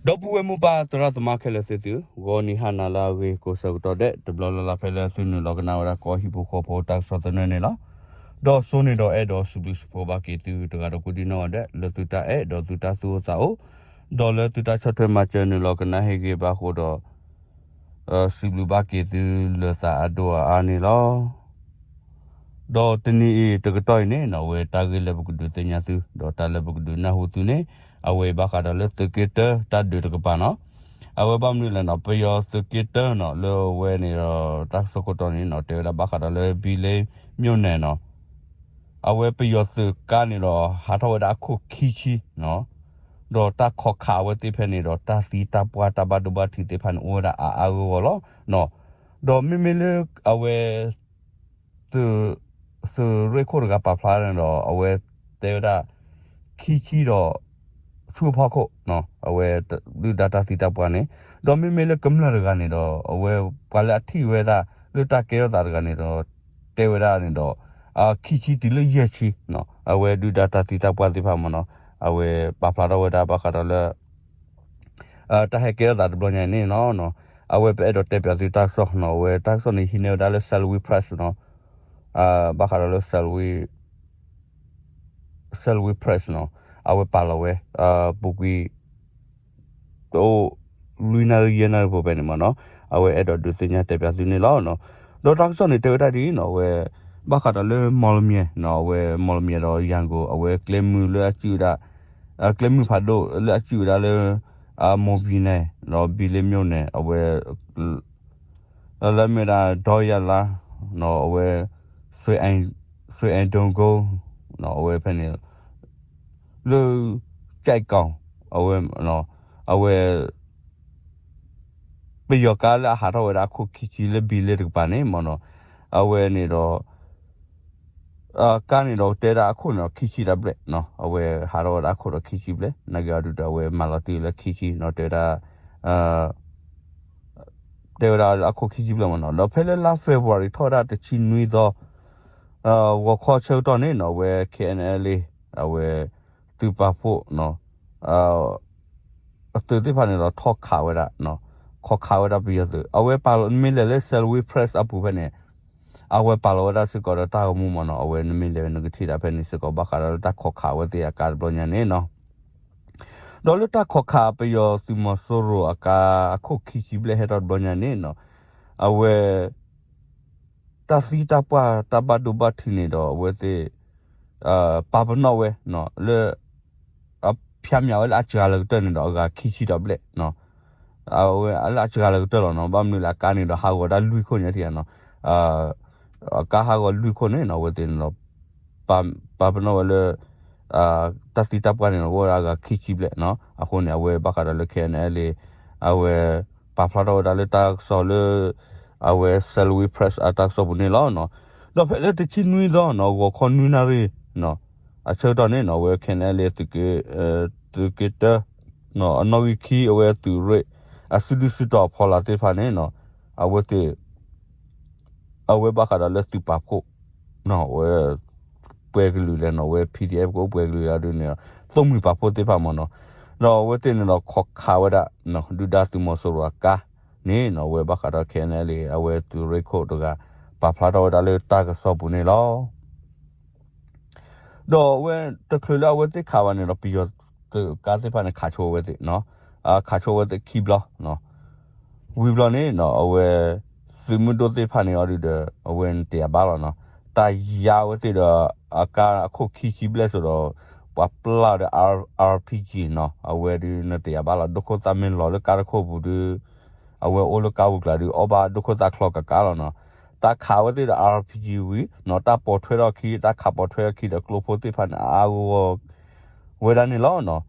ဒီပုၢ်ဝဲၢ်မိၢ်ပၢ်သရၣ်သမါခဲလၢာ်သ့ၣ်သု, ဂီၤနံၤဟါနၤလၢအဂ့ၤကိးဆၢကတီၢ်ဒဲး တဘျီလၢ်လၢ်ဖဲလၢသုနုာ်လီၤကနၣ်ဝဲဒၣ်ကီၢ်ဟံၣ်ဖိဃီဖိတၢ်ကစီၣ်သနၢၣ်န့ၣ်လီၤ. ဒီးစိန့ၣ်ဒီးအဲၣ်ဒိးစံးဘျုးစံးဖှိၣ်ဘၣ်က့ၤသုတဂၤဒီးကိးဒံနီၢ်ဂၤဒဲး လၢသုတၢ်အဲၣ်ဒီးသုတၢ်သူၣ်အိၣ်သးအိၣ်, ဒီးလၢသုတၢ်ဆီၣ်ထွဲမၤစၢၤနုာ်လီၤကနၣ်ဟ့ၣ်ဂ့ၤဘၣ်အဃိဒီး စံးဘျုးဘၣ်က့ၤသုလၢသးအဒိၣ်အအါန့ၣ်လီၤ. ဒီးတနံၤအံၤတကတီၢ်အံၤန့ၣ် အဝဲတၢ်ဂ့ၢ်လၢပကဒုးသ့ၣ်ညါသု ဒီးတၢ်လၢပကဒုးနၢ်ဟူသုန့ၣ် အဝဲအံၤဘၣ်ဃးဒီးလၢသုးက့တၢတၢ်ဒုးတကပၤနီၤ. အဝဲဘၣ်မနုၤလဲၣ်နီၤ ပယီၤသုးက့တၢနီၤ လၢအဝဲန့ၣ်ဒီး တၢ်ကစီၣ်ခိၣ်တီန့ၣ်နီၤ တဲဝဲဒၣ်ဘၣ်ဃးဒီးလၢဘံလ့မျိၣ်န့ၣ်နီၤ အဝဲပယီၤသုးကါန့ၣ်ဒီး ဟးထီၣ်ဝဲဒၣ်အခိၣ်ခံဆံနီၤ, ဒီးတၢ်ခိးခးအဝဲသ့ၣ်ဖဲန့ၣ်ဒီး တၢ်သံတၢ်ပှၢ်တၢ်ဘၣ်ဒိဘၣ်ထံးသ့ၣ်တဖၣ်န့ၣ် အိၣ်ဝဲဒၣ်အါအါဂီၢ်ဂီၢ်လီၤနီၤ. ဒီးမ့မ့ၢ်လၢအဝဲ သုးရ့ၣ်ခိၣ်တဂၤပာ်ဖျါန့ၣ်ဒီး အဝဲတဲဝဲဒၣ် ခံဆံဒီး ဆူဖီခိၣ်နီၤ အဝဲဒုၣ်ဒါတၢ်သံတၢ်ပှၢ်န့ၣ်, ဒီးမ့မ့ၢ်လၢကမျၢၢ်တဂၤန့ၣ်ဒီး အဝဲပှၤလၢအထံၣ်ဝဲဒၣ်လၢတၢ်ကဲထီၣ်သးတဂၤန့ၣ်ဒီး တဲဝဲဒၣ်န့ၣ်ဒီး ခံဆံတုၤလၢယဲၢ်ဆံနီၤ အဝဲဒုၣ်ဒါတၢ်သံတၢ်ပှၢ်သ့ၣ်တဖၣ်မ့ၢ်နီၤ အဝဲပာ်ဖျါထီၣ်ဝဲဒၣ်ဘၣ်ဃးဒီးလၢ တၢ်ဟဲကဲထီၣ်သးတဘျီညါန့ၣ်နီၤ, အဝဲပအဲၣ်ဒိးတဲပၠးသုတၢ်ကစီၣ်နီၤ အဝဲတၢ်ကစီၣ်န့ၣ်ဟံးန့ၢ်ဝဲဒၣ်လၢ Salween Press နီၤ, ဘၣ်ဃးဒီးလၢ Salween Press နီၤ အဝဲပာ်လီၤဝဲ ပူၤကွံာ် တအိၣ် လွံၢ်နၣ်ရံၣ်ယဲၢ်နၣ်ရံၣ်ဖိဖဲန့ၣ်မ့ၢ်နီၤ, အဝဲအဲၣ်ဒိးဒုးသ့ၣ်ညါတဲပၠးသုန့ၣ်လီၤ. ဒီးတၢ်ကစီၣ်န့ၣ်တဲဝဲဒၣ်ဒ်အံၤနီၤ အဝဲ ဘၣ်ဃးဒီးလၢမီၣ်လမၠဲၣ်နီၤ အဝဲမီၣ်လမၠဲၣ်ဒီးယၤကိာ် အဝဲကျဲမုၢ်လၢအစုၣ်ဝဲဒၣ် ကျဲမုၢ်ဖးဒိၣ်လၢအစုၣ်ဝဲဒၣ်လၢ မိၢ်ဘံန့ၣ် ဒီးဘံလ့မျိၣ်န့ၣ် အဝဲ လၢမ့ၢ်ဒၣ်ဒီယၤလါ အဝဲ ဆွဲအဲၣ်ဒိၣ်ကိ အဝဲဖဲန့ၣ် လၢ ကၠဲးကီၢ် အဝဲ အဝဲ ပယီၤကါလၢအဟးထီၣ်ဝဲဒၣ်အခိၣ်ခံဆံလၢဘံလ့တကပၤန့ၣ်မ့ၢ်နီၤ, အဝဲန့ၣ်ဒီး ကါန့ၣ်ဒီးတဲဒၣ်အခိၣ်န့ၣ်ဒီးခံဆံတဘျဲၣ်နီၤ, အဝဲဟးထီၣ်ဝဲဒၣ်အခိၣ်ဒီးခံဆံဘျဲၣ် နာ်က့အီၤဒုးဒီးအဝဲမၤလီၤတံၢ်လၢခံဆံနီၤ တဲဝဲဒၣ် တဲဝဲဒၣ်လၢအခိၣ်ခံဆံဘျဲၣ်မ့ၢ်နီၤ, ဒီးဖဲလၢလါ February ထီၣ်ဝဲဒၣ်တဆံနွံသီ ဂီၤခီဆၢကတီၢ်န့ၣ်နီၤ အဝဲ K N L A အဝဲ သုးပာ်ဖှိၣ် အသုးသ့ၣ်တဖၣ်န့ၣ်ဒီးထီၣ်ခးဝဲဒၣ် ခိးခးဝဲဒၣ်ပယီၤသုး အဝဲပာ်လီၤ နမ့ၢ်လဲၤလၢ Salween Press အပူၤဖဲန့ၣ် အဝဲပာ်လီၤဝဲဒၣ်စ့ၢ်ကီးဒီးတၢ်ဂီၤမူမ့ၢ်နီၤ, အဝဲနမ့ၢ်လဲၤနကထံၣ်ဒၣ်ဖဲန့ၣ်စ့ၢ်ကီး ဘၣ်ဃးဒီးလၢတၢ်ခိးခးအဝဲသ့ၣ်အကါတဘျီညါန့ၣ်နီၤ, ဒီးလၢတၢ်ခိးခးပယီၤသုးမီၤစိရိၤအကါအခိၣ်ခံဆံဘျဲၣ်ဟဲထီၣ်တဘျီညါန့ၣ်နီၤ, အဝဲ တၢ်သံတၢ်ပှၢ်တၢ်ဘၣ်ဒိဘၣ်ထံးန့ၣ်ဒီး အဝဲသ့ၣ် ပာ်ပနီၣ်ဝဲ လၢ ဖၠါမၠးဝဲလၢအစှၤလၢကတၢၢ်န့ၣ်ဒီး အဂၤခံဆံဒီးဘျဲၣ် အဝဲလၢအစှၤလၢကတၢၢ်လီၤနီၤ, ဘၣ်မနုၤလဲၣ် အကါန့ၣ်ဒီးဟးဂီၤဒၣ်လွံၢ်ခိၣ်န့ၣ်ထံၣ်နီၤ, အကါဟးဂီၤလွံၢ်ခိၣ်န့ၣ်နီၤ အဝဲသ့ၣ်န့ၣ်ဒီး ပာ်ပနီၣ်ဝဲလၢ တၢ်သံတၢ်ပှၢ်န့ၣ်ဒီး အိၣ်ဝဲဒၣ်အဂၤခံဆံဘျဲၣ်နီၤ, အဃိန့ၣ် အဝဲဘၣ်ဃးဒီးလၢ K N L A အဝဲ ပာ်ဖျါထီၣ်ဝဲဒၣ်လၢတၢ်ကစီၣ်လၢ အဝဲ Salween Press အတၢ်ကစီၣ်ပူၤန့ၣ်လီၤ. ဒီးဖဲလၢတဆံနွံသီနီၤ ဂီၤခီနွံနၣ်ရံၣ် အဆၢကတီၢ်န့ၣ်နီၤ အဝဲ K N L A သုးက့တၢ အနီၣ်ဂံၢ်ခံ အဝဲသုးရ့ၣ် အစုဒုၣ်စုတီၤအဖီလာ်သ့ၣ်တဖၣ်န့ၣ်နီၤ အဝဲသ့ၣ် အဝဲဘၣ်ဃးဒီးလၢသုးပာ်ဖှိၣ် အဝဲ ပှဲၤကလုာ်လဲၣ်နီၤ အဝဲ P D F ကအိၣ်ပှဲၤကလုာ်ဒ်န့ၣ် သိၣ်မှံၤပာ်ဖှိၣ်သ့ၣ်တဖၣ်မ့ၢ်နီၤ, ဒီးအဝဲသ့ၣ်န့ၣ်ဒီးခိးခးဝဲဒၣ် ဒုၣ်ဒါသုးမီၤစိရိၤအကါန့ၣ်နီၤ အဝဲဘၣ်ဃးဒီး K N L A အဝဲသုးရ့ၣ်ခိၣ်တဂၤ ပာ်ဖျါထီၣ်ဝဲဒၣ်လၢတၢ်ကစီၣ်ပူၤန့ၣ်လီၤ. ဒီးအဝဲတချုးလၢအဝဲသ့ၣ်ခးဝဲန့ၣ်ဒီး ပယီၤသုးကါသ့ၣ်တဖၣ်န့ၣ် ခးဆိဝဲသ့ၣ်နီၤ, ခးဆိဝဲသ့ၣ်ခံဘျီ ဝံၤဘျီန့ၣ်နီၤ အဝဲ သုးမုၢ်ဒိၣ်သ့ၣ်တဖၣ်န့ၣ်အီၤဒုးဒီး အဝဲနတယာ်ဘါလီၤနီၤ, တၢ်ယါဝဲသ့ၣ်ဒီး အကါအခိၣ်ခံဆံဘျဲၣ်စိဒီး ပှၤပျၢ်ဒီး R P G နီၤ အဝဲဒုးနတယာ်ဘါလီၤ ဒိၣ်ခိၣ်သၣ်မ့ၢ်လီၤလၢကါတခိၣ်ပူၤဒုး အဝဲအိၣ်လၢကါပူၤကျါဒုး အီၣ်ဘၣ်ဒိၣ်ခိၣ်သၣ်ချီကကါလီၤနီၤ, တၢ်ခးဝဲသ့ၣ်ဒီး R P G ဝံၤနီၤ တၢ်ပိာ်ထွဲထီၣ်ခံ တၢ်ခးပိာ်ထွဲထီၣ်ခံဒီးကျိဖိသ့ၣ်တဖၣ်န့ၣ် အါအါဂီၢ်ဂီၢ် ဝဲဒၣ်န့ၣ်လီၤနီၤ.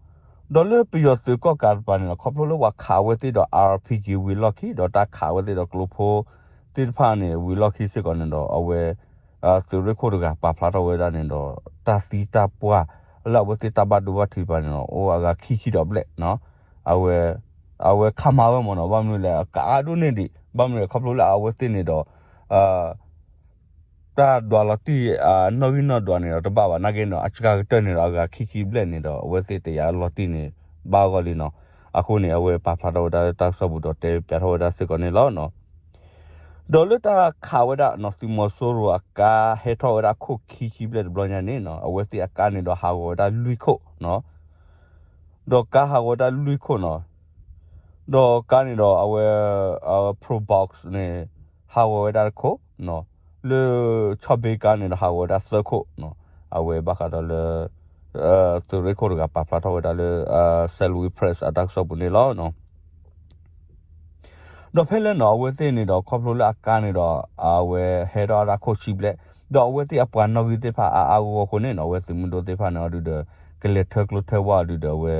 ဒီးလၢပယီၤသုးကီၣ်ကးတပၤန့ၣ်ဒီး ခီဖျိလၢပှၤခးဝဲသ့ၣ်ဒီး R P G ဝံၤလီၢ်ခံ ဒီးတၢ်ခးဝဲသ့ၣ်ဒီးကျိဖိသ့ၣ်တဖၣ်န့ၣ် ဝံၤလီၢ်ခံစ့ၢ်ကီးန့ၣ်ဒီး အဝဲ သုးရ့ၣ်ခိၣ်တဂၤပာ်ဖျါထီၣ်ဝဲဒၣ်န့ၣ်ဒီး တၢ်သံတၢ်ပှၢ် လၢအဝဲသ့ၣ်တၢ်ဘၣ်ဒိဘၣ်ထံးတပၤန့ၣ်ဒီး အိၣ်အဂၤခံဆံဒီးဘျဲၣ်နီၤ. အဝဲ အဝဲခးမၤဝဲမ့ၢ်နီၤ ဘၣ်မနုၤလဲၣ် အကအါဒိၣ်န့ၢ်ဒံး ဘၣ်မနုၤလဲၣ် ခီဖျိလၢအဝဲသ့ၣ်န့ၣ်ဒီး တၢ်ဒွးလီၤတံၢ် အနီၣ်ဂံၢ်နီၣ်ဒွးန့ၣ်ဒီးတဘၣ်ဘၣ် နာ်က့န့ၣ်ဒီး အစှၤကတၢၢ်န့ၣ်ဒီးအဂၤခံဆံဘျဲၣ်န့ၣ်ဒီး အဝဲသ့ၣ်တယာ်လီၤတံၢ်န့ၣ် ဘၣ်ဂီၢ်လံနီၤ. အဃိန့ၣ် အဝဲပာ်ဖျါထီၣ်ဝဲဒၣ်လၢတၢ်ကစီၣ်ပူၤဒီးတဲပၠးထီၣ်ဝဲဒၣ်စ့ၢ်ကီးန့ၣ်လီၤ. ဒီးလၢတၢ်ခးဝဲဒၣ်နီၤ သုးမီၤစိရိၤအကါ ဟဲထီၣ်ဝဲဒၣ်ခိၣ်ခံဆံဘျဲၣ်တဘျီညါန့ၣ်နီၤ အဝဲသ့ၣ်အကါန့ၣ်ဒီးဟးဂီၤဝဲဒၣ်လွံၢ်ခိၣ်နီၤ ဒီးကါဟးဂီၤဝဲဒၣ်လွံၢ်ခိၣ်နီၤ ဒီးကါန့ၣ်ဒီးအဝဲ Probox န့ၣ် ဟးဂီၤဝဲဒၣ်တခိၣ်နီၤ လၢဆီၣ်ဘ့ကါန့ၣ်ဒီးဟးဂီၤဝဲဒၣ်သၢခိၣ်နီၤ အဝဲဘၣ်ဃးဒီးလၢ သုးရ့ၣ်ခိၣ်တဂၤပာ်ဖျါထီၣ်ဝဲဒၣ်လၢ Salween Press အတၢ်ကစီၣ်ပူၤန့ၣ်လီၤ. ဒီးဖဲလၢနီၤ အဝဲသ့ၣ်န့ၣ်ဒီး ခီဖျိလၢအကါန့ၣ်ဒီး အဝဲဟဲထီၣ်ဝဲဒၣ်ခိၣ်ဆံဘျဲၣ်, ဒီးအဝဲသ့ၣ်အပှၤနီၣ်ဂံၢ်သ့ၣ်တဖၣ်အါအါဂီၢ်ဂီၢ်အဃိန့ၣ်နီၤ အဝဲသုးမုၢ်ဒိၣ်သ့ၣ်တဖၣ်န့ၣ်အီၤဒုးဒီး ကလဲၤထၢကျိထၢဝါအီၤဒုးဒီး အဝဲ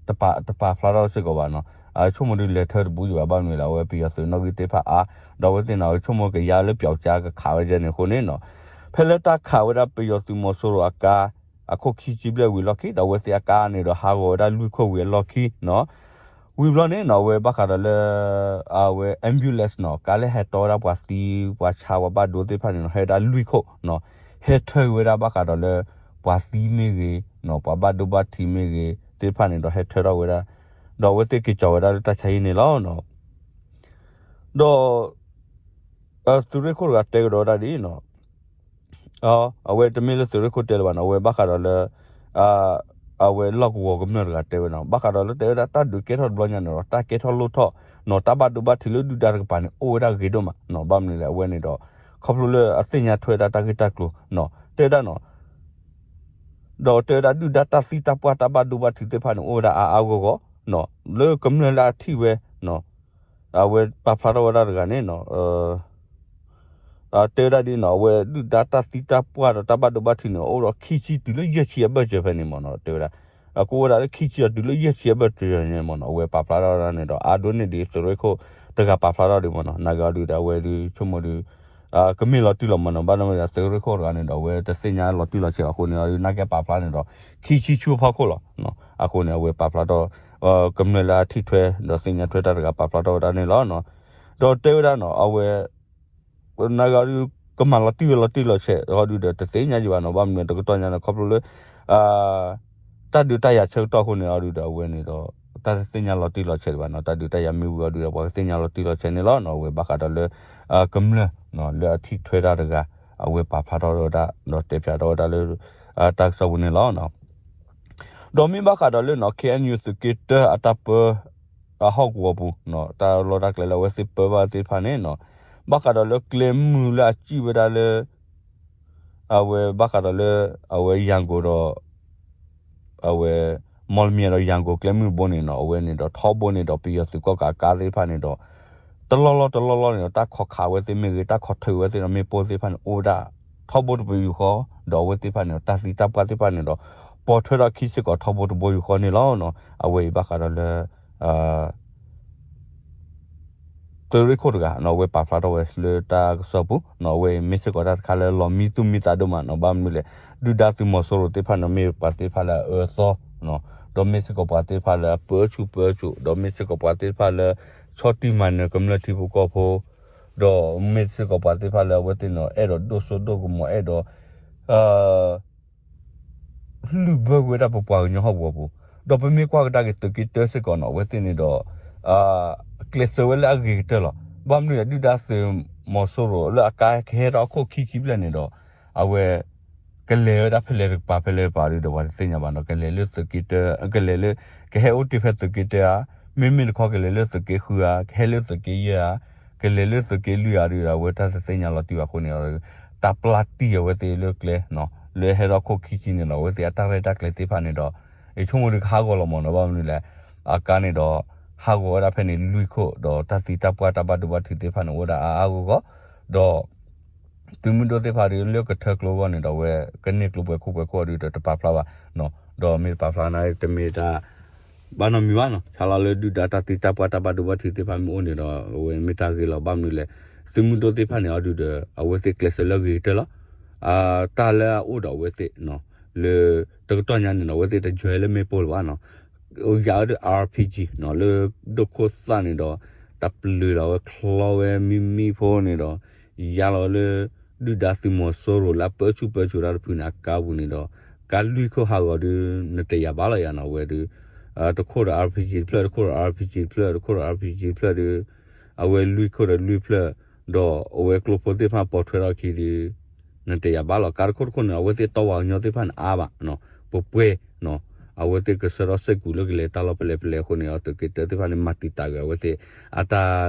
တပာ်ဖျါထီၣ်စ့ၢ်ကီးဘၣ်နီၤ. အဆိကမိၣ်ဒုးလဲၤထၢတဘူးယံၤဘၣ် ဘၣ်မနုၤလဲၣ် အဝဲပယီၤသုးနီၣ်ဂံၢ်သ့ၣ်တဖၣ်အါ, ဒီးအဝဲသ့ၣ်န့ၣ် အဆိကမိၣ်ကယါလၢပျီကါကခးဝဲဒၣ်န့ၣ်အဃိန့ၣ်နီၤ ဖဲလၢတၢ်ခးဝဲဒၣ်ပယီၤသုးမီၤစိရိၤအကါ အခိၣ်ခံဆံဘျဲၣ်ဝံၤအလီၢ်ခံ ဒီးအဝဲသ့ၣ်အကါန့ၣ်ဒီးဟးဂီၤဝဲဒၣ်လွံၢ်ခိၣ်ဝံၤအလီၢ်ခံနီၤ ဝံၤဘျီန့ၣ်နီၤ အဝဲဘၣ်ဃးဒီးလၢ အဝဲ ambulance နီၤ ကါလၢဟဲတီဝဲဒၣ်ပှၤသံပှၤဆါပှၤဘၣ်ဒိသ့ၣ်တဖၣ်န့ၣ်နီၤ ဟဲဝဲဒၣ်လွံၢ်ခိၣ်နီၤ, ဟဲထၢက့ၤဝဲဒၣ်ဘၣ်ဃးဒီးလၢ ပှၤသံမ့ၢ်ဂ့ၤ, ပှၤဘၣ်ဒိဘၣ်ထံးမ့ၢ်ဂ့ၤသ့ၣ်တဖၣ်န့ၣ်ဒီးဟဲထၢထီၣ်ဝဲဒၣ်, ဒီးအဝဲသ့ၣ်က့ၤကၠီၤဝဲဒၣ်လၢတၢ်ဆါဟံၣ်န့ၣ်လီၤ. ဒီး သုးရ့ၣ်ခိၣ်တဂၤတဲကဒီးဝဲဒၣ်ဒ်အံၤနီၤ, အဝဲတမ့ၢ်လၢသုးရ့ၣ်ခိၣ်တဲလၢၤဘၣ်နီၤ အဝဲဘၣ်ဃးဒီးလၢ အဝဲလီၢ်ကဝီၤကမျၢၢ်တဂၤတဲဝဲနီၤ ဘၣ်ဃးဒီးလၢတဲဝဲဒၣ်တၢ်ဒုးကဲထီၣ်တဘျီညါန့ၣ်ဒီး တၢ်ကဲထီၣ်လိၣ်ထီၣ်နီၤ တၢ်ဘၣ်ဒိဘၣ်ထံးလၢဒုၣ်ဒါတကပၤန့ၣ် အိၣ်ဝဲဒၣ်ဂ့ၤဒိၣ်မးနီၤ ဘၣ်မနုၤလဲၣ် အဝဲန့ၣ်ဒီး ခီဖျိလၢအသ့ၣ်ညါထွဲဒၣ်တၢ်ဂ့ၢ်တၢ်ကျိၤနီၤ တဲဝဲဒၣ်နီၤ ဒီးတဲဝဲဒၣ်ဒုၣ်ဒါတၢ်သံတၢ်ပှၢ်တၢ်ဘၣ်ဒိဘၣ်ထံးသ့ၣ်တဖၣ်န့ၣ် အိၣ်ဝဲဒၣ်အါအါဂီၢ်ဂီၢ်နီၤ လၢကမျၢၢ်လၢအထံၣ်ဝဲနီၤ အဝဲပာ်ဖျါထီၣ်ဝဲဒၣ်တဂၤန့ၣ်နီၤ တဲဝဲဒၣ်ဒ်နီၤ အဝဲဒုၣ်ဒါတၢ်သံတၢ်ပှၢ်ဒီးတၢ်ဘၣ်ဒိဘၣ်ထံးန့ၣ် အိၣ်ဒီးခံဆံတုၤလၢယဲၢ်ဆံအဘၢၣ်စၢၤဖဲန့ၣ်မ့ၢ်နီၤ တဲဝဲဒၣ် အကအိၣ်ဝဲဒၣ်လၢခံဆံအီၤတုၤလၢယဲၢ်ဆံအဘၢၣ်စၢၤန့ၣ်မ့ၢ်နီၤ အဝဲပာ်ဖျါထီၣ်ဝဲဒၣ်န့ၣ်ဒီး အါဒိၣ်န့ၢ်ဒံးသုးရ့ၣ်ခိၣ်တဂၤပာ်ဖျါထီၣ်ဒံးမ့ၢ်နီၤ နာ်က့အီၤဒုးဒီး အဝဲဒုးဆိကမိၣ်ဒုး ကမ့ၢ်လီၤတံၢ်လီၤမးနီၤ ဘၣ်မနုၤလဲၣ် သုးရ့ၣ်ခိၣ်တဂၤန့ၣ်ဒီး အဝဲတသ့ၣ်ညါလီၤတံၢ်လီၤဆဲးအဃိန့ၣ် အီၤဒုးနာ်က့ပာ်ဖျါန့ၣ်ဒီး ခံဆံဆူအဖီခိၣ်လီၤ. အဃိန့ၣ် အဝဲပာ်ဖျါထီၣ် ကမျၢၢ်လၢအထံၣ်ထွဲ ဒီးသ့ၣ်ညါထွဲတၢ်တဂၤပာ်ဖျါထီၣ်ဝဲဒၣ်န့ၣ်လီၤ. ဒီးတဲဝဲဒၣ်နီၤ အဝဲ နာ်က့အီၤဒုး ကမၤလီၤတံၢ်ဝဲလီၤတံၢ်လီၤဆဲးအီၤဒုးဒီး တသ့ၣ်ညါယံၤဘၣ်နီၤ ဘၣ်မနုၤတကတီၢ်ညါန့ၣ် ခီဖျိလၢ တၢ်ဒုးတၢ်ယၤဆၢကတီၢ်အဃိန့ၣ် အီၤဒုးဒီး အဝဲန့ၣ်ဒီး တၢ်တသ့ၣ်ညါလီၤတံၢ်လီၤဆဲးဒံးဘၣ်နီၤ တၢ်ဒုးတၢ်ယၤမ့ၢ်ဝံၤအီၤဒုးဒီး ပှၤကသ့ၣ်ညါလီၤတံၢ်လီၤဆဲးန့ၣ်လီၤ. အဝဲဘၣ်ဃးဒီးလၢ ကမျၢၢ် လၢအထံၣ်ထွဲတၢ်တဂၤ အဝဲပာ်ဖျါထီၣ်ဝဲဒၣ် ဒီးတဲဖျါထီၣ်ဝဲဒၣ်လၢ တၢ်ကစီၣ်ပူၤန့ၣ်လီၤ. ဒီးမ့ၢ်ဘၣ်ဃးဒီးလၢနီၤ ခ့ၣ်အဲၣ်ယူၣ် သုးက့တၢအတၢ်ပၢ အဟီၣ်ကဝီၤပူၤနီၤ တၢ်လီၢ်တၢ်ကျဲလၢအဝဲသ့ၣ်ပၢဘၣ်သ့ၣ်တဖၣ်န့ၣ်နီၤ ဘၣ်ဃးဒီးလၢကျဲမုၢ်လၢအစံၣ်ဝဲဒၣ်လၢ အဝဲဘၣ်ဃးဒီးလၢ အဝဲယၤကိာ်ဒီး အဝဲ မီၣ်လမံၤဒီးယၤကိာ်ကျဲမုၢ်ဘိန့ၣ်နီၤ အဝဲန့ၣ်ဒီးထီဘိန့ၣ်ဒီး ပယီၤသုးကီၣ်ကးအကါသ့ၣ်တဖၣ်န့ၣ်ဒီး တလီၢ်လီၢ်တလီၢ်လီၢ်န့ၣ်ဒီး တၢ်ခိးခးဝဲသ့ၣ်မ့ၢ်ဂ့ၤ တၢ်ခိးထုးဝဲသ့ၣ်ဒီးမ့ၣ်ပိၢ်သ့ၣ်တဖၣ်န့ၣ် အိၣ်ဝဲဒၣ် ထီဘိတပယူာ်ဃီ ဒီးအဝဲသ့ၣ်တဖၣ်န့ၣ်ဒီး တၢ်သံတၢ်ပှၢ်သ့ၣ်တဖၣ်န့ၣ်ဒီး ပိာ်ထွဲထီၣ်ခံစ့ၢ်ကီးထီဘိတဘိယူာ်ဃီန့ၣ်လီၤ. အဝဲအံၤဘၣ်ဃးဒီးလၢ သုးရ့ၣ်ခိၣ်တဂၤနီၤ အဝဲပာ်ဖျါထီၣ်ဝဲလၢတၢ်ကစီၣ်ပူၤနီၤ အဝဲအံၤမ့ၢ်စ့ၢ်ကီးတၢ်တခါလၢလီၤမံသူၣ်မံသးဒိၣ်မးနီၤ ဘၣ်မနုၤလဲၣ် ဒုၣ်ဒါသုးမီၤစိရိၤသ့ၣ်တဖၣ်န့ၣ် မ့ၢ်ပှၤသ့ၣ်တဖၣ်လၢအအၢအသီနီၤ ဒီးမ့ၢ်စ့ၢ်ကီးပှၤသ့ၣ်တဖၣ်လၢအပၢဆူၣ်ပၢစိး ဒီးမ့ၢ်စ့ၢ်ကီးပှၤသ့ၣ်တဖၣ်လၢ ဆီၣ်တံၢ်မၤနၢၤကမျၢၢ်ထံဖိကီၢ်ဖိ ဒီးမ့ၢ်စ့ၢ်ကီးပှၤသ့ၣ်တဖၣ်လၢအဝဲသ့ၣ်န့ၣ် အဲၣ်ဒိးဒိၣ်စိဒိၣ်ကမီၤ အဲၣ်ဒိး လုၢ်ဘၢကွံာ်ဝဲဒၣ်ပပှၤကညီဟီၣ်ကဝီၤပူၤ, ဒီးပမ့ၢ်ကွၢ်ကဒါက့ၤသုးက့တၢစ့ၢ်ကီးနီၤ အဝဲသ့ၣ်န့ၣ်ဒီး ကျဲးစၢးဝဲလၢအဂ့ၤကတၢၢ်လီၤ. ဘၣ်မနုၤလဲၣ် ဒုၣ်ဒါသုးမီၤစိရိၤလၢအကါကဟဲထီၣ်အခိၣ်ခံဆံဘျဲၣ်န့ၣ်ဒီး အဝဲ ကလဲၤဝဲဒၣ်ဖဲလဲၣ်တကပၤ ဖဲလဲၣ်တကပၤဒီး ပှၤတသ့ၣ်ညါဘၣ်နီၤ ကလဲၤလၢသုးက့တၢ ကလဲၤလၢ ကဟဲအိၣ်တ့ၢ်ဖဲသုးက့တၢဧါ, မ့မ့ၢ်တခီကလဲၤလၢသုးက့ဃုဧါ, ကဟဲလၢသုးက့ယဲၢ်ဧါ, ကလဲၤလၢသုးက့လွံၢ်ဧါဒီး အဝဲတၢ်တသ့ၣ်ညါလီၤတံၢ်ဘၣ်အဃိန့ၣ် တၢ်ပျၢ်တံၢ်အဝဲသ့ၣ်လၢကျဲနီၤ လၢဟဲထီၣ်ခိၣ်ခံဆံန့ၣ်ဒီး အဝဲသ့ၣ်အတၢ်ရဲၣ်တၢ်ကျဲၤသ့ၣ်တဖၣ်န့ၣ်ဒီး ယဆိကမိၣ်ဒုးကဟးဂီၤလီၤမးနီၤ ဘၣ်မနုၤလဲၣ် အကါန့ၣ်ဒီး ဟးဂီၤဝဲဒၣ်ဖဲန့ၣ်လွံၢ်ခိၣ် ဒီးတၢ်သံတၢ်ပှၢ်တၢ်ဘၣ်ဒိဘၣ်ထံးသ့ၣ်တဖၣ်န့ၣ်အိၣ်ဝဲဒၣ်အါအါဂီၢ်ဂီၢ်, ဒီး သုးမုၢ်ဒိၣ်သ့ၣ်တဖၣ်ဒီးလၢကထၢကျိအဂီၢ်န့ၣ်ဒီး အဝဲကန့ၢ်ကျိပှဲၤခိၣ်ပှဲၤခိၣ်အီၤဒုးဒီးတပာ်ဖျါဘၣ်, ဒီးမ့ၢ်တပာ်ဖျါန့ၣ် တမ့ၢ်တၢ် ဘၣ်နီတမံၤဘၣ်နီၤ ဆါလီၤလၢဒုၣ်ဒါတၢ်သံတၢ်ပှၢ်တၢ်ဘၣ်ဒိဘၣ်ထံးသ့ၣ်တဖၣ်မ့ၢ်အိၣ်န့ၣ်ဒီး အဝဲမ့ၢ်တၢ်ဂ့ၤလီၤ ဘၣ်မနုၤလဲၣ်, သုးမုၢ်ဒိၣ်သ့ၣ်တဖၣ်န့ၣ်အီၤဒုးဒီး အဝဲသ့ၣ်ကျဲးစၢးလၢအဂ့ၤကတၢၢ်လီၤ. တၢ်လၢအအိၣ်ဒီးအဝဲသ့ၣ် လၢတကတီၢ်ညါန့ၣ်ဒီး အဝဲသ့ၣ်တယွဲလၢမ့ၣ်ပိၢ်လၢၤဘၣ်နီၤ ယၤအီၤဒုး အါပီၣ်ကၠံ လၢဒိၣ်ခိၣ်သၣ်န့ၣ်ဒီး တၢ်ပျုၤလီၤဝဲချီဝဲမံမံဖိန့ၣ်ဒီး ယါလီၤလၢ ဒုၣ်ဒါသုးမီၤစိရိၤလၢအပၢဆူၣ်ပၢစိးတၢ်တဖုန့ၣ် အကါပူၤန့ၣ်ဒီး ကါလွံၢ်ခိၣ်ဟးဂီၤဒုး နတယာ်ဘၣ်လီၤယၤနီၤ အဝဲဒုး တခိၣ်ဒီး RPG တဖျၢၣ် တခိၣ်ဒီး RPG တဖျၢၣ် တခိၣ်ဒီး RPG တဖျၢၣ်ဒီး အဝဲလွံၢ်ခိၣ်ဒီးလွံၢ်ဖျၢၣ် ဒီးအဝဲကျိဖိသ့ၣ်တဖၣ်ပိာ်ထွဲထီၣ်အခံဒီး နတယာ်ဘၣ်လီၤ. ကါတခိၣ်တခိၣ်န့ၣ် အဝဲသ့ၣ်တီပှၤကညီသ့ၣ်တဖၣ်န့ၣ်အါဘၣ် ပပှဲၤ အဝဲသ့ၣ်ကဆှၢထီၣ်စဲးကူးလၢကလဲၤတၢ်လီၢ်ဖဲလဲၣ်ဖဲလဲၣ်အဃိန့ၣ်ဒီး သုးက့တၢသ့ၣ်တဖၣ်န့ၣ် မၤတံာ်တာ်က့ၤအဝဲသ့ၣ်အတၢ်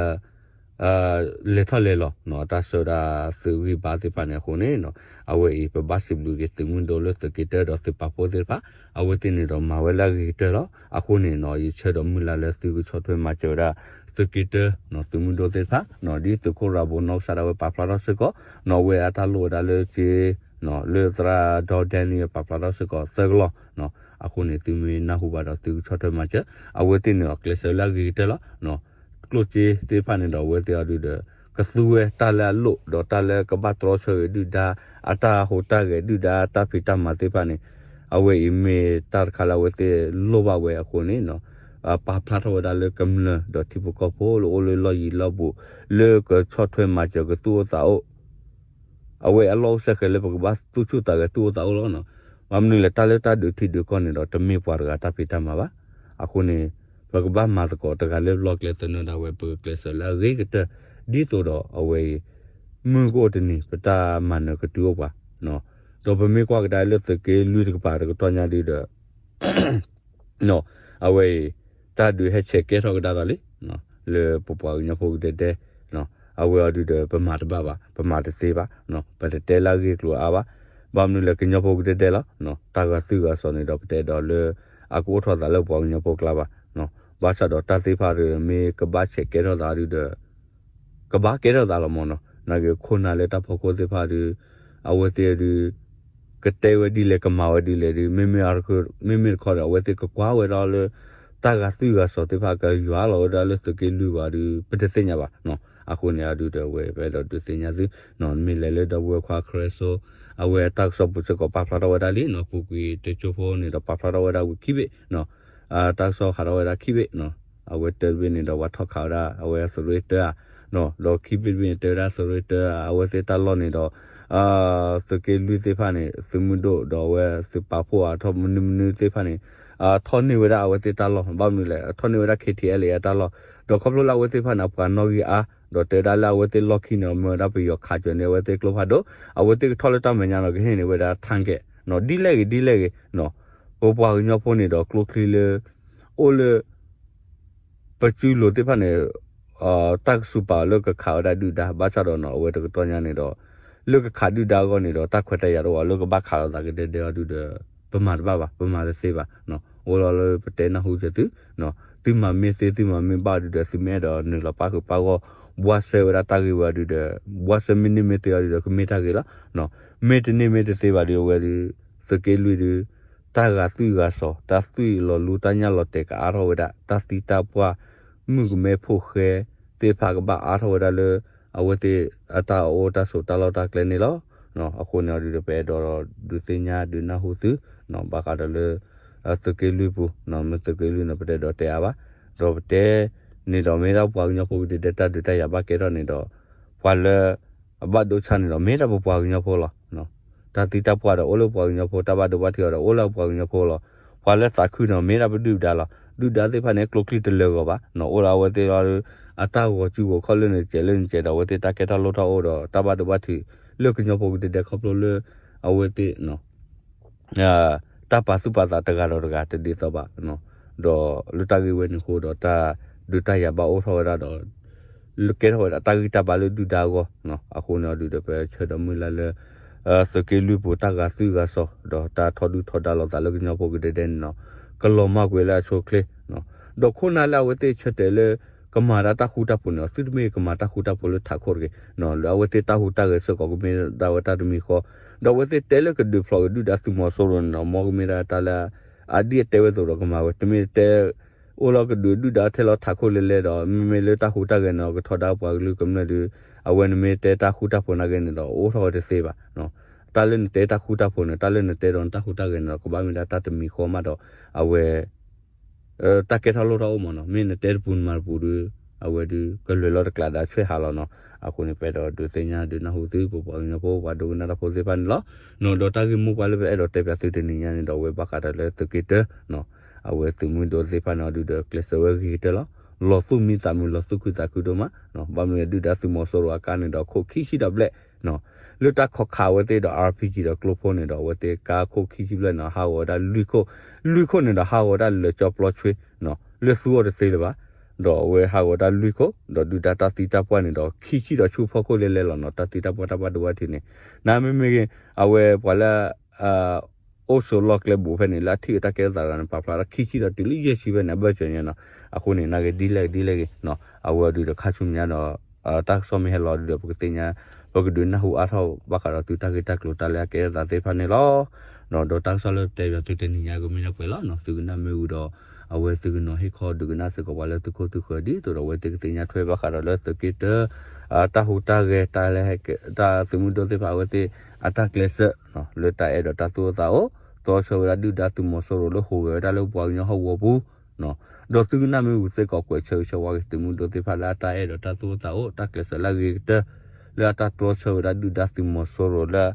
လဲၤထီၣ်လဲၤလီၤ တၢ်ဆှၢဝဲဒၣ်သုးဂံၢ်ဘါသ့ၣ်တဖၣ်န့ၣ်အဃိန့ၣ် အဝဲအံၤ ပဘၣ်စံးဘျုးက့ၤသုးမုၢ်ဒိၣ်လၢသုးက့တၢဒီးသုးပာ်ဖှိၣ်သ့ၣ်တဖၣ် အဝဲသ့ၣ်န့ၣ်ဒီးမၤဝဲလၢအဂ့ၤကတၢၢ်လီၤ. အဃိန့ၣ် ယဆၢဒီးမုၢ်လၢ်လၢသုကဆီၣ်ထွဲမၤစၢၤဝဲဒၣ် သုးက့တၢ သုးမုၢ်ဒိၣ်သ့ၣ်တဖၣ် ဒ်သုးခိၣ်ရၤဘိနီၢ်ကစၢ်ဒၣ်ဝဲပာ်ဖျါထီၣ်စ့ၢ်ကီး အဝဲအတၢ်လိၣ်ဝဲဒၣ်လၢက့ လၢသရၣ်ဒီဒဲန့ၣ်ပာ်ဖျါထီၣ်စ့ၢ်ကီးသၢကလီၢ် အဃိန့ၣ် သုမ့ၢ်နၢ်ဟူဘၣ်ဒီးသုကဆီၣ်ထွဲမၤစၢၤ အဝဲသ့ၣ်န့ၣ်ဒီးကျဲးစၢးလၢအဂ့ၤကတၢၢ်လီၤ. ကျိၣ်စ့သ့ၣ်တဖၣ်န့ၣ်ဒီး အဝဲသ့ၣ်အီၤဒုဒီး ကသူဝဲတၢ်လၢအလိၣ် ဒီးတၢ်လၢကဘၣ်တြီဆၢဂ့ၤဒုၣ်ဒါ အတၢ်ဟူးတၢ်ဂဲၤဒုၣ်ဒါ တၢ်ဖံးတၢ်မၤသ့ၣ်တဖၣ်န့ၣ် အဝဲအံၤမ့ၢ်တၢ်တခါလၢအဝဲသ့ၣ်လိၣ်ဘၣ်ဝဲအဃိန့ၣ် ပာ်ဖျါထီၣ်ဝဲဒၣ်လၢကမျၢၢ်ဒီးထံဖိကီၢ်ဖိလၢအိၣ်လၢလီၢ်ယံၤလီၢ်ဘူး လၢကဆီၣ်ထွဲမၤစၢၤကသူၣ်အိၣ်သးအိၣ် အဝဲအလီၢ်အိၣ်ဆဲးဃဲးလၢပကဘၣ်သူၣ်ဆူၣ်သးဂဲၤသူၣ်အိၣ်သးအိၣ်လီၤ. ဘၣ်မနုၤလဲၣ် တၢ်လၢတၢ်ဒုးထံဒုးကီၢ်န့ၣ်ဒီး တမ့ၢ်ပှၤတဂၤတၢ်ဖံးတၢ်မၤဘၣ်. အဃိန့ၣ် ပကဘၣ်မၤသကိးတဂၤလၢပလီၢ်ကျဲသနၢၣ်ဒၣ်ဝဲ ပကကျဲးစၢးလၢအဂ့ၤကတၢၢ် ဒ်သိးဒီးအဝဲအံၤ မုၢ်ကအိၣ်တနံၤ ပတၢ်မၤနၢၤကတုၤအိၣ်ပှၤ ဒီးပမ့ၢ်ကွၢ်ကဒါလၢသုးက့လွံၢ်တကပၤတကတီၢ်ညါဒုဒီး အဝဲအံၤ တၢ်ဒုးဟဲဆဲးကဲထီၣ်ကဒါဒီးလံ လၢပပှၤကညီဖိကဒဲကဒဲ အဝဲအီၤဒုဒီး ပမၤတဘၣ်ဘၣ် ပမၤတသ့ဘၣ် ပတတဲလၢအဂ့ၢ်ကျိၤအါဘၣ်. ဘၣ်မနုၤလဲၣ် ကညီဖိကဒဲကဒဲလီၤ. တၢ်ဂာ်သွံၣ်ဂာ်စီၤန့ၣ်ဒီး ပတအဲၣ်ဒိးလၢ အကအိၣ်ထီၣ်သးလၢပပှၤကညီဖိကျါဘၣ်. ဘၣ်ဆၣ်ဒီးတၢ်သ့ၣ်တဖၣ်ဒီး မ့ၢ်ကဘၣ်ဆဲးကဲထီၣ်သးဒုဒီး ကဘၣ်ကဲထီၣ်သးလီၤမ့ၢ်နီၤ. နာ်က့ခိၣ်နၢ်လၢတၢ်ဖီခိၣ်သ့ၣ်တဖၣ်ဒီး အဝဲသ့ၣ်ဒုး ကတဲဝဲဒ်လဲၣ် ကမၤဝဲဒ်လဲၣ်ဒီး မ့မ့ၢ် မ့မ့ၢ်တခီဒီး အဝဲသ့ၣ်ကကွၢ်ဝဲဒၣ်လၢ တၢ်ဂာ်သွံၣ်ဂာ်စီၤသ့ၣ်တဖၣ် ကယွၤလီၤဝဲဒၣ်လၢသုးက့လွံၢ်ဂၤဒီး ပတသ့ၣ်ညါဘၣ်. အဃိန့ၣ်အဒုဒီး အဝဲပအဲၣ်ဒိးဒုးသ့ၣ်ညါသု မ့ၢ်လဲၤလၢဒီပုၢ်ဝဲၢ်ခွါခရၢစိ အဝဲတၢ်ကစီၣ်ပူၤစ့ၢ်ကီးပာ်ဖျါထီၣ်ဝဲဒၣ်လံနီၤ. ပူၤကွံာ်တကၠိဖိန့ၣ်ဒီး ပာ်ဖျါထီၣ်ဝဲဒၣ်ဝံၤခံဘ့ၣ် တၢ်ကစီၣ်ဟးထီၣ်ဝဲဒၣ်ခံဘ့ၣ် အဝဲတၢ်တဘ့ၣ်န့ၣ်ဒီး ပှၤထီၣ်ခးဝဲဒၣ် အဝဲသုးရ့ၣ်တၢဧါ ဒီးခံဘ့ၣ်တဘ့ၣ်န့ၣ် တဲဝဲဒၣ်သုးရ့ၣ်တၢ အဝဲသ့ၣ်တၢ်လီၢ်န့ၣ်ဒီး သုးက့လွံၢ်သ့ၣ်တဖၣ်န့ၣ် သုးမုၢ်ဒိၣ်ဒီးအဝဲသုးပာ်ဖှိၣ်အထီၣ်မနုၤမနုၤသ့ၣ်တဖၣ်န့ၣ် ထီၣ်န့ၢ်ဝဲဒၣ်အဝဲသ့ၣ်တၢ်လီၢ် ဘၣ်မနုၤလဲၣ် ထီၣ်န့ၢ်ဝဲဒၣ် KTLA အတၢ်လီၢ် ဒီးခီဖျိလၢအဝဲသ့ၣ်တဖၣ်န့ၣ် အပှၤနီၣ်ဂံၢ်အါ ဒီးတဲဝဲဒၣ်လၢအဝဲသ့ၣ်လီၢ်ခံန့ၣ် မၢဝဲဒၣ်ပယီၤခးစၢၤန့ၢ်အဝဲသ့ၣ်ကျိဖးဒိၣ် အဝဲသ့ၣ်ကထီၣ်လၢတၢ်မဲာ်ညါနီၤ ကဟ့ၣ်န့ၢ်ဝဲဒၣ် target ဒ်လဲၣ်ဂ့ၤဒ်လဲၣ်ဂ့ၤ ပပှၤကညီဖိန့ၣ်ဒီးကျိချံလၢ အိၣ်လၢ ပစုလိၤသ့ၣ်တဖၣ်န့ၣ် တၢ်ကစူးပာ်အီၤလၢကခးဝဲဒၣ်ဒုၣ်ဒါ ဘၣ်ဆၣ်ဒီးနီၤ အဝဲတကတီၢ်ညါန့ၣ်ဒီး လၢကခးဒုၣ်ဒါအဂီၢ်န့ၣ်ဒီး တၢ်ခွဲးတၢ်ယာ်တအိၣ်ဘၣ် လၢကဘၣ်ခးလိာ်သးကဒဲကဒဲအီၤဒုဒီး ပမၤတဘၣ်ဘၣ် ပမၤတသ့ဘၣ် အိၣ်လီၤလၢပတဲနၢ်ဟူစၢၤသု သုမၤမ့ၢ်သ့သုမၤမ့ၢ်ဘၣ်ဒုဒီး သုမ့ၢ်အဲၣ်ဒိးနုာ်လီၤပၣ်ဃုာ်ပၣ်ဂီၢ် ဘှါစဲဝဲဒၣ်တၢ်ဂ့ၢ်ဝဲဒုဒီး ဘှါစဲမ့ၢ်န့ၢ်မ့ၢ်သ့အီၤဒုဒီး ကမ့ၢ်တၢ်ဂ့ၤလီၤ မ့ၢ်တန့ၢ်မ့ၢ်တသ့ဘၣ်ဒု အဝဲဒု သုးက့လွံၢ်ဒု တၢ်ဂာ်သွံၣ်ဂာ်စီၤ တၢ်သွံၣ်လီၤလူ တၢ်ညၣ်လီၤတဲာ်ကအါထီၣ်ဝဲဒၣ် တၢ်သံတၢ်ပှၢ် မုၣ်ကမဲဖိဃဲသ့ၣ်တဖၣ်ကဘၣ်အါထီၣ်ဝဲဒၣ်လၢ အဝဲသ့ၣ်အတၢ်အိၣ်တၢ်ဆိးတၢ်လီၢ်တၢ်ကျဲန့ၣ်လီၤ. အဃိန့ၣ်အီၤဒုဒီး ပအဲၣ်ဒိးဒုးသ့ၣ်ညါဒုးနၢ်ဟူသု ဘၣ်ဃးဒီးလၢ သုးက့လွံၢ်ပူၤ မ့ၢ်သုးက့လွံၢ်န့ၣ် ပတအဲၣ်ဒိးတဲအါဘၣ် ဒီးပတဲ န့ၣ်ဒီးမ့ၢ်ဒၣ်ပပှၤကညီဖိကဒဲကဒဲ တၢ်ဒုးတၢ်ယၤဘၣ်ကဲထီၣ်န့ၣ်ဒီး ပှၤလၢ အဘၣ်ဒိဆါန့ၣ်ဒီး မ့ၢ်ဒၣ်ပပှၤကညီဖိလီၤ. တၢ်သံတၢ်ပှၢ်ဒီးအိၣ်လၢပပှၤကညီဖိ တၢ်ဘၣ်ဒိဘၣ်ထံးအီၤဒီးအိၣ်လၢပပှၤကညီဖိလီၤ. ပှၤလၢသးခုန့ၣ်ဒီး မ့ၢ်ဒၣ်ပဒုၣ်ပဒါလီၤ. ဒုၣ်ဒါသ့ၣ်တဖၣ်န့ၣ် ကျိချံတလၢာ်ဂီၤဘၣ် အိၣ်လၢအဝဲသ့ၣ်လီၤ အတၢ်ဂီၤစုဂီၤခီၣ်လၢန့ၣ်စဲးလၢန့ၣ်စဲးဒီး အဝဲသ့ၣ်တၢ်ကဲထီၣ်လိၣ်ထီၣ်အိၣ်ဒီး တၢ်ဘၣ်ဒိဘၣ်ထံး လၢကညီဖိကဒဲကဒဲခီဖျိလၢ အဝဲသ့ၣ် တၢ်ပာ်သူၣ်ပာ်သးတဂၤဒီးတဂၤတဒ်သိးဘၣ် ဒီးလၢတၢ်ဂ့ၢ်ဝဲန့ၣ်အဃိဒီး တၢ်ဒုးတၢ်ယၤဘၣ်အိၣ်ထီၣ်ဝဲဒၣ်ဒီး ကဲထီၣ်ဝဲဒၣ်တၢ်ဂံၢ်တၢ်ဘါလၢဒုၣ်ဒါအဂီၢ် အဃိန့ၣ်အီၤဒုဒီး ပဆၢဒီးမုၢ်လၢ်လၢ သုးက့လွံၢ်ပူၤ တၢ်ဂာ်သွံၣ်ဂာ်စီၤ ဒီးတၢ်ထီဒုၣ်ထီဒါလိာ်သးလၢကညီဖိကဒဲကဒဲန့ၣ်နီၤ ကလီၤမၢ်ကွံာ်လၢအဆိအချ့ ဒီးခိၣ်နၢ်လၢအဝဲသ့ၣ်ဆၢတဲာ်လၢ ကမၤတၢ်တၢ်ဃူတၢ်ဖိးန့ၣ် သုတမ့ၢ်ကမၤတၢ်ဃူတၢ်ဖိးလၢထးခိၣ်တဂ့ၤ လၢအဝဲသ့ၣ်တၢ်ဟူးတၢ်ဂဲၤစ့ၢ်ကီးကမ့ၢ်ဒၣ်ဝဲတၢ်တမံၤဃီ ဒီးအဝဲသ့ၣ်တဲလၢကဒုးဖျိးကဒုၣ်ဒါသုးမီၤစိရိၤန့ၣ်နီၤ မ်ကမ့ၢ်ဒၣ်တၢ်လၢ အဒ်အတဲဝဲအသိးဒီးကမၤဝဲ တမ့ၢ်တဲ အိၣ်လီၤကဒုးဒုၣ်ဒါထဲလီၤထးခိၣ်လဲၤလဲၤဒီး မ့မ့ၢ်လၢတၢ်ဟူးတၢ်ဂဲၤန့ၣ် ကထီဒါပှၤကလုာ်ကမျၢၢ်ဒီး အဝဲနမ့ၢ်တဲတၢ်ဃူတၢ်ဖိးနာ်က့န့ၣ်ဒီး အိၣ်ထီၣ်ဝဲတသ့ဘၣ် တၢ်လၢနတဲတၢ်ဃူတၢ်ဖိးန့ၣ် တၢ်လၢနတဲဒီးနတၢ်ဟူးတၢ်ဂဲၤန့ၣ်ဒီး ကဘၣ်မ့ၢ်ဒၣ်တၢ်တမံၤဃီမးဒီး အဝဲ တၢ်ကဲထီၣ်လိၣ်ထီၣ်အိၣ်မးနီၤ မ့ၢ်နတဲတပူၤနမၤတပူၤဒီး အဝဲဒုး ကလဲၤလီၤတကျးဒီးဆွဲဟးလီၤနီၤ အဃိန့ၣ် ပအဲၣ်ဒိးဒုးသ့ၣ်ညါဒုးနၢ်ဟူသု ပပှၤကညီဖိ ပှၤဒိကနၣ်တၢ်ဖိသ့ၣ်တဖၣ်န့ၣ်လီၤ. ဒီးတၢ်ဂ့ၢ်မိၢ်ပှၢ်လၢပအဲၣ်ဒိးတဲပၠးသုတနံၤညါန့ၣ်ဒီး အဝဲဘၣ်ဃးဒီးလၢသုးက့တၢနီၤ အဝဲသုးမုၢ်ဒိၣ်သ့ၣ်တဖၣ်န့ၣ် ဒုးဒီးကျဲးစၢးဝဲဂ့ၤကတၢၢ်လီၤ. လီၤသူၣ်မံသးမုာ် လီၤသူၣ်ခုသးခုဒိၣ်မး, ဘၣ်မနုၤဒုၣ်ဒါသုးမီၤစိရိၤအကါန့ၣ်ဒီး ခိၣ်ခံဆံဒီးဘျဲၣ် လၢတၢ်ခိးခးအဝဲသ့ၣ်ဒီး RPG ဒီးကျိဖိန့ၣ်ဒီး အဝဲသ့ၣ်ကါခိၣ်ခံဆံဘျဲၣ်န့ၣ် ဟးဂီၤဝဲဒၣ်လွံၢ်ခိၣ်, လွံၢ်ခိၣ်န့ၣ်ဒီးဟးဂီၤဝဲဒၣ်လၢာ်ကၠီပျီဆွ့ လၢသူအီၤတသ့လၢၤဘၣ်, ဒီးအဝဲဟးဂီၤဝဲဒၣ်လွံၢ်ခိၣ် ဒီးဒုၣ်ဒါတၢ်သံတၢ်ပှၢ်န့ၣ်ဒီး ခံဆံဒီးဆူဖီခိၣ်လဲၤလဲၤလီၤနီၤ, တၢ်သံတၢ်ပှၢ်တၢ်ဘၣ်ဒိဘၣ်ထံးန့ၣ်, နမ့မ့ၢ်ဂ့ၤ အဝဲပှၤလၢ အိၣ်ဆိးလီၢ်ကျဲဘူးဖဲန့ၣ် လၢအထံၣ်ဝဲတၢ်ကဲထီၣ်သးတဂၤန့ၣ် ပာ်ဖျါထီၣ်ခံဆံဒီးတုၤလၢယဲၢ်ဆံဖဲန့ၣ် အဘၢၣ်စၢၤညါနီၤ, အဃိန့ၣ် နာ်က့ဒ်လဲၣ်ဂ့ၤဒ်လဲၣ်ဂ့ၤ, အဝဲဒုးဒီးခါဆူညါဒီး တၢ်ကစီၣ်မ့ၢ်ဟဲလီၤဒုးဒီး ပကသ့ၣ်ညါ ပကဒုးနၢ်ဟူအါထီၣ်ဘၣ်ဃးဒီး သုတၢ်ဂ့ၢ်တၢ်ကျိၤတၢ်လၢအကဲထီၣ်သးသ့ၣ်တဖၣ်န့ၣ်လီၤ. ဒီးတၢ်ကစီၣ်လၢပတဲပၠးသုတနံၤညါကမ့ၢ်ဒၣ်ပှဲၤလီၤ, သုကနၣ်မ့ၢ်ဝံၤဒီး အဝဲသုကနီၤဟ့ၣ်ခီဒုးကနၣ်စ့ၢ်ကီးပှၤလၢသုခိၣ်သုဃၢၤ ဒ်သိးဒီး အဝဲသ့ၣ်ကသ့ၣ်ညါထွဲဘၣ်ဃးဒီးလၢသုးက့တၢ တၢ်ဟူးတၢ်ဂဲၤ တၢ်လၢ တၢ်သုးမုၢ်ဒိၣ်သ့ၣ်တဖၣ်အဝဲသ့ၣ် အတၢ်ကျဲးစၢး လၢတၢ်အဲၣ်ဒိးတၢ်သူၣ်အိၣ်သးအိၣ် တြီဆၢဝဲဒၣ်ဒုၣ်ဒါသုးမီၤစိရိၤလၢဟူးဂဲၤဝဲဒၣ်လၢပပှၤကညီဟီၣ်ကဝီၤပူၤ, ဒီးသုကနၣ်မ့ၢ်ဝံၤစ့ၢ်ကီး ကွဲးဆၢဂ့ၤဆၢဝါက့ၤသုးမုၢ်ဒိၣ်သ့ၣ်တဖၣ်လၢအတၢ်အဲၣ်ဒိးတၢ်သူၣ်အိၣ်သးအိၣ် တၢ်ကျဲးစၢးလၢအဂ့ၤကတၢၢ် လၢအတၢ်တြီဆၢဝဲဒၣ်ဒုၣ်ဒါသုးမီၤစိရိၤလၢ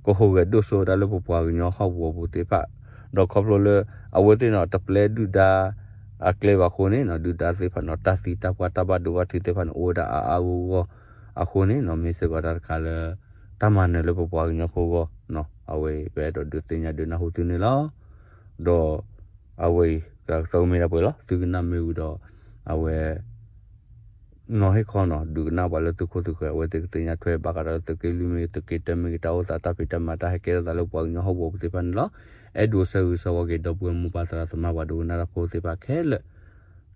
ကဟူးဂဲၤဒိၣ်စိဝဲဒၣ်လၢပပှၤကညီဟီၣ်ကဝီၤပူၤသ့ၣ်တဖၣ်, ဒီးခီဖျိလၢ အဝဲသ့ၣ်န့ၣ် တပျဲဒုၣ်ဒါ အကျဲဘၣ်အဃိန့ၣ် ဒုၣ်ဒါသ့ၣ်တဖၣ်န့ၣ် တၢ်သံတၢ်ပှၢ်တၢ်ဘၣ်ဒိဘၣ်ထံးသ့ၣ်တဖၣ်န့ၣ် အိၣ်ဝဲဒၣ်အါအါဂီၢ်ဂီၢ်အဃိန့ၣ် မ့ၢ်စ့ၢ်ကီးတၢ်တခါလၢ တၢ်မၤနၢၤလၢပပှၤကညီဖိအဂီၢ်, အဝဲပအဲၣ်ဒိးဒုးသ့ၣ်ညါဒုးနၢ်ဟူသုန့ၣ်လီၤ. ဒီး အဝဲအံၤ တၢ်ကစီၣ်မ့ၢ်ဒၣ်ပှဲၤလီၤ, သုကနၣ်မ့ၢ်ဝံၤဒီး အဝဲ နီၤဟ့ၣ်ခီနီၤ ဒုးကနၣ်ပှၤလၢသုခိၣ်သုဃၢၤ အဝဲသ့ၣ်ကသ့ၣ်ညါထွဲဘၣ်ဃးဒီးလၢသုးက့လွံၢ်မ့ၢ်ဂ့ၤ သုးက့တၢမ့ၢ်ဂ့ၤ တၢ်အိၣ်သးတၢ်ဖံးတၢ်မၤတၢ်ဟဲကဲထီၣ်သးလၢပပှၤကညီဟီၣ်ကဝီၤပူၤသ့ၣ်တဖၣ်န့ၣ်လီၤ. အဲၣ်ဒိးဆၢဂ့ၤဆၢဝါက့ၤ ဒီပုၢ်ဝဲၢ်မိၢ်ပၢ်သရၣ်သမါပှၤဒိကနၣ်တၢ်ဖိသ့ၣ်တဖၣ်ခဲလၢာ်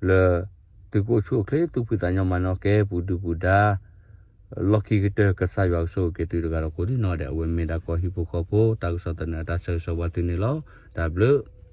လၢ သုကအိၣ်ဆူၣ်အိၣ်ချ့ သူၣ်ဖှံသးညီမၤနီၣ်ကဲ ပူၤဒုၣ်ပူၤဒါ လီၢ်ခံကတၢၢ် ကစၢ်ယွၤကဆိၣ်ဂ့ၤက့ၤသုတဂၤဒီးကိးဒံနီၢ်ဒဲး အဝဲမ့ၢ်ဒၣ်ကီၢ်ဟံၣ်ဖိဃီဖိ တၢ်ကစီၣ်သနၢၣ်တၢ်ဆၢဂ့ၤဆၢဝါသုန့ၣ်လီၤ. တၢ်ဘျုး